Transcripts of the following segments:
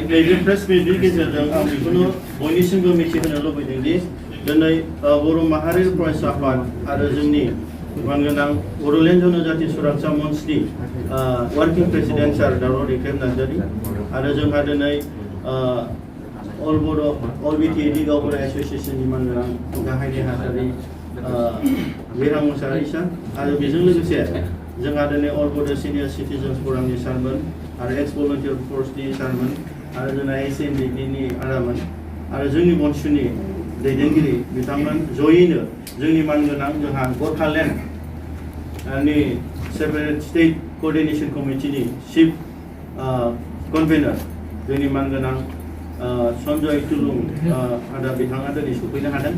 नैबे प्रेस मिटनि गेजेरजों आं बेखौनो बयनिसिमबो मिथिहोनो लुबैदों दि दिनै बर' माहारि फरायसा आफाद आरो जोंनि मानगोनां बड'लेण्ड जनजाति सुरक्षा मन्चनि वार्किं प्रेसिडेन्ट सार दावराव दैखेब नार्जारि आरो जोंहा दिनै अल बिटिएडि गावबुरा एस'सिएशननि मानगोनां गाहाय नेहाथारि बिरहां मुसाहारि सार आरो बेजों लोगोसे जोंहा दिनै अल बड' सिनियर सिटिजेन्स फरामनि सारमोन आरो एक्स भलन्टियार फर्सनि सारमोन आरो जोंना एसएमबिनि आदामोन आरो जोंनि बनसुनि दैदेनगिरि बिथांमोन जयैनो जोंनि मानगोनां जोंहा ग'थालेण्डनि सेपारेट स्टेट क'अर्डिनेशन कमिटिनि चिफ कनभेनर जोंनि मानगोनां सन्जय तुलुं आदा बिथाङा दिनै सफैनो हादों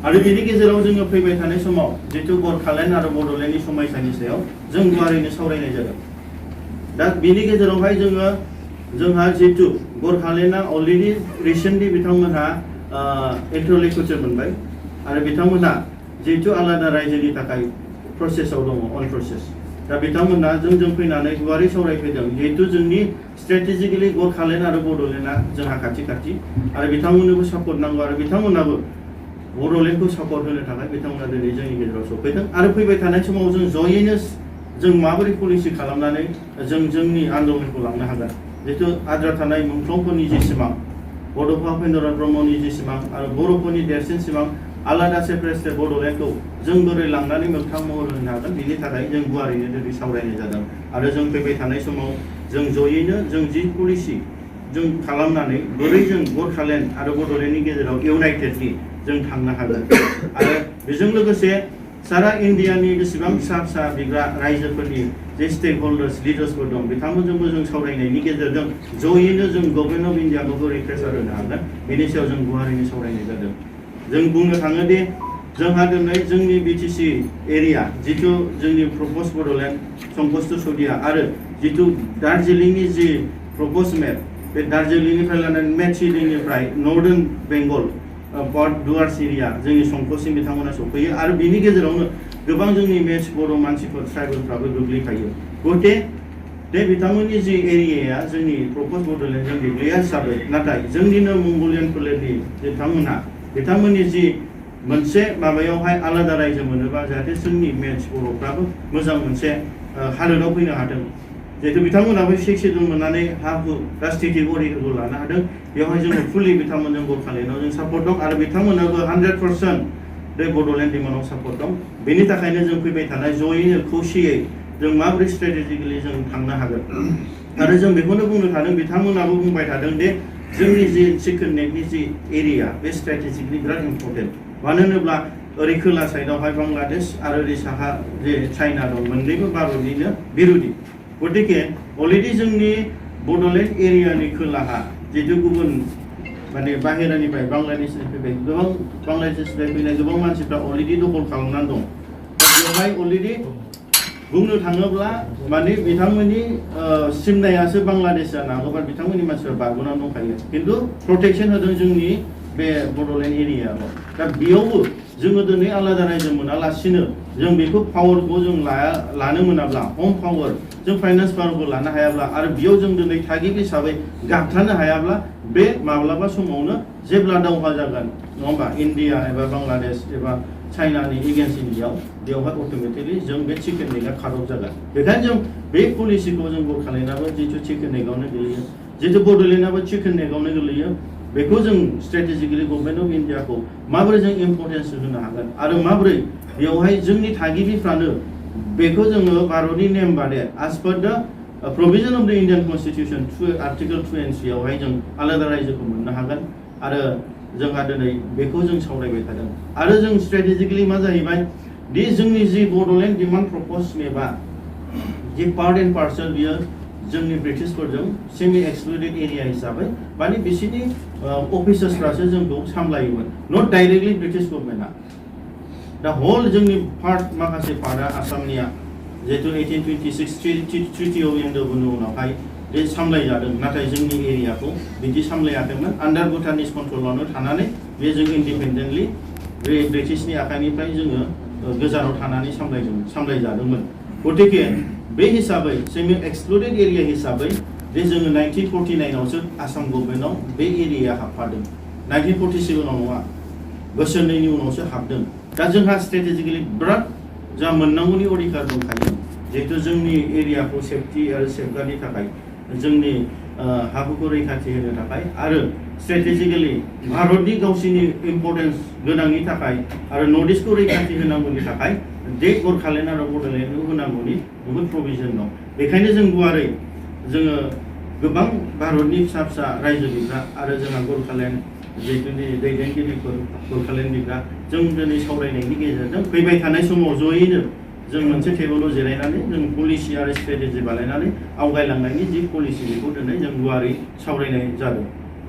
आरो बेनि गेजेराव जोङो फैबाय थानाय समाव जितु ग'थालेण्ड आरो बड'लेण्डनि समायसानि सायाव जों गुवारैनो सावरायनाय जादों। दा बेनि गेजेरावहाय जोंहा जितु ग'थालेण्डआ अलरेडि रिसेन्टलि बिथांमोनहा इन्टारल'कुटर मोनबाय आरो बिथांमोनहा जितु आलादा रायजोनि थाखाय प्रसेसआव दङ अन प्रसेस दा बिथांमोनहा जों फैनानै गुवारै सावरायफैदों जिहेतु जोंनि स्ट्रेटेजिकेलि ग'थालेण्ड आरो बड'लेण्डआ जोंहा खाथि आरो बिथांमोननोबो सापर्ट नांगौ आरो बिथांमोनाबो बड'लेण्डखौ सापर्ट होनो थाखाय बिथांमोना दिनै जोंनि गेजेराव सफैदों आरो फैबाय थानाय समाव जों जयैनो जों माबोरै पलिसि खालामनानै जोंनि आन्दलनखौ लांनो हागोन जिहेतु आद्रा थानाय मुंख्लंफोरनि जे सिमां बड'फा उपेन्द्रनाथ ब्रह्मनि जे सिमां आरो बर'फोरनि देरसिन सिमां आलादा सेपारेट स्टेट बड'लेण्डखौ जों बोरै लांनानै मोगथां महर होनो हागोन बेनि थाखाय जों गुवारैनो दिनै सावरायनाय जादों आरो जों फैबाय थानाय समाव जों जयैनो जों जि पलिसि जों खालामनानै बोरै जों ग'थालेण्ड आरो बड'लेण्डनि गेजेराव इउनाइटेडलि जों थांनो हागोन आरो बेजों लोगोसे सारा इन्डियानि जेसेबां फिसा बिग्रा रायजोफोरनि जे स्टेक हल्डार्स लिडार्सफोर दं बिथांमोनजोंबो जों सावरायनायनि गेजेरजों जयैनो जों गभर्नमेन्ट अफ इन्डियाखौ बोरै प्रेसार होनो हागोन बेनि सायाव जों गुवारैनो सावरायनाय जादों। जों बुंनो थाङो दि जोंहा दिनै जोंनि बिटिसि एरिया जितु जोंनि प्रप'ज बड'लेण्ड संकष्ट सदिया आरो जितु दार्जिलिंनि जि प्रप'ज मेप बे दार्जिलिंनिफ्राय लानानै मेटसिलिंनिफ्राय नर्दार्न बेंगल बर्ड डुवार्स एरिया जोंनि संकससिम बिथांमोना सफैयो आरो बिनि गेजेरावनो गोबां जोंनि मेटस बर' मानसिफोर ट्राइबेलफ्राबो गोग्लैफायो गथे बे बिथांमोननि जि एरियाया जोंनि प्रप'ज बड'लेण्डजों गोग्लैया हिसाबै नाथाय जोंनिनो मंगलियान फोलेरनि बिथांमोननि जि मोनसे माबायावहाय आलादा रायजो मोनोबा जाहाथे जोंनि मेटस बर'फ्राबो मोजां मोनसे हालोदाव फैनो हादों जिहेतु बिथांमोनाबो सेक्सिडुल मोननानै हा हु राजनितिक अरिखौ लानो हादों बेवहाय जोङो फुलि बिथांमोनजों ग'थालेण्डआव जों सापर्ट दं आरो बिथांमोनाबो 100% बे बड'लेण्ड डिमान्डआव सापर्ट दं बेनि थाखायनो जों फैबाय थानाय जयैनो खौसेयै जों माबोरै स्ट्रेटेजिकेलि जों थांनो हागोन आरो जों बेखौनो बुंनो थादों बिथांमोनाबो बुंबाय थादों दि जोंनि जि चिकेन नेकनि जि एरिया बे स्ट्रेटेजिकलि बिराद इम्पर्टेन्ट मानो होनोब्ला ओरै खोला साइडआवहाय बांलादेश आरो ओरै साहा जे चाइना दं मोननैबो भारतनिनो बिरोधि गतिके अलरेडि जोंनि बड'लेण्ड एरियानि खोलाहा जितु गुबुन माने बाहेरानिफ्राय बांलादेशनिफ्राय फैबाय गोबां बांलादेशनिफ्राय फैनाय गोबां मानसिफ्रा अलरेडि दखल खालामनानै दं बेवहाय अलरेडि बुंनो थाङोब्ला माने बिथांमोननि सिमनायासो बांलादेश जानो हागौ बाट बिथांमोननि मानसिफ्रा बारग'नानै दंखायो खिन्थु प्रटेक्शन होदों जोंनि बे बड'लेण्ड एरियायाव दा बेयावबो जोङो दिनै आलादा रायजो मोनालासिनो जों बेखौ पावारखौ जों लानो मोनाब्ला हम पावार जों फाइनान्स पावारखौ लानो हायाब्ला आरो बेयाव जों दिनै थागिबि हिसाबै गाबथानो हायाब्ला बे माब्लाबा समावनो जेब्ला दावहा जागोन नङा होमबा इन्डिया एबा बांलादेश एबा चाइनानि एगेन्स्ट इन्डियाव बेवहाय अट'मेटिकलि जों बे चिकेन नेकआ खारब जागोन बेखायनो जों बे पलिसिखौ जों ग'थालेण्डआबो जितु चिकेन नेकआवनो गोलैयो जितु बड'लेण्डआबो चिकेन नेकआवनो गोलैयो बेखौ जों स्ट्रेटेजिकलि गभर्नमेन्ट अफ इन्डियाखौ माबोरै जों इम्पर्टेन्स होनो हागोन आरो माबोरै बेवहाय जोंनि थागिबिफ्रानो बेखौ जोङो भारतनि नेम बादे एज पार द प्रभिजन अफ द इन्डियान कन्स्टिटिउसन आर्टिकल 2 आवहाय जों आलादा रायजोखौ मोननो हागोन आरो जोंहा दिनै बेखौ जों सावरायबाय थादों आरो जों स्ट्रेटेजिकलि मा जाहैबाय दि जोंनि जि बड'लेण्ड डिमान्ड प्रप'ज मेपआ जि पार्ट एन्ड पार्सल बियो जोंनि ब्रिटिशफोरजों सेमि एक्सक्लुडेड एरिया हिसाबै माने बिसोरनि अफिसार्सफ्रासो जोंखौ सामलायोमोन नट डाइरेक्टलि ब्रिटिश गभर्नमेन्टआ दा होल जोंनि पार्ट माखासे पार्टआ आसामनिया जिहेतु 1826 ट्रिटि अफ एन्डोबोनि उनावहाय बे सामलायजादों नाथाय जोंनि एरियाखौ बिदि सामलायाखैमोन आन्डार भुटानिस कन्ट्रलावनो थानानै बे जों इन्डिपेन्डेन्टलि बे ब्रिटिशनि आखाइनिफ्राय जोङो गोजानाव थानानै सामलायजादोंमोन गतिके बे हिसाबै सेमि एक्सक्लुडेड एरिया हिसाबै जे जोङो 1949आवसो आसाम गभर्नमेन्टआव बे एरियाया हाबफादों 1947आव नङा बोसोरनैनि उनावसो हाबदों दा जोंहा स्ट्रेटेजिकेलि बिराद जा मोननांगौनि अधिकार दंखायो जिहेतु जोंनि एरियाखौ सेफटि आरो सेफगार्डनि थाखाय जोंनि हाफोरखौ रैखाथि होनो थाखाय आरो स्ट्रेटेजिकेलि भारतनि गावसिनि इम्पर्टेन्स गोनांनि थाखाय आरो नर्थ इस्टखौ रैखाथि होनांगौनि थाखाय बे गोरखालेण्ड आरो बड'लेण्डखौ होनांगौनि बहुद प्रभिजन दं बेखायनो जों गुवारै जोङो गोबां भारतनि फिसा फिसा रायजोनिफ्रा आरो जोंहा गोरखालेण्ड जिहेतुनि दैदेनगिरिफोर गोरखालेण्डनिफ्रा जों दिनै सावरायनायनि गेजेरजों फैबाय थानाय समाव जयैनो जों मोनसे टेबोलाव जिरायनानै जों पलिसि आरो स्ट्रेटेजि बानायनानै आवगायलांनायनि जि पलिसि बेखौ दिनै जों गुवारै सावरायनाय जादों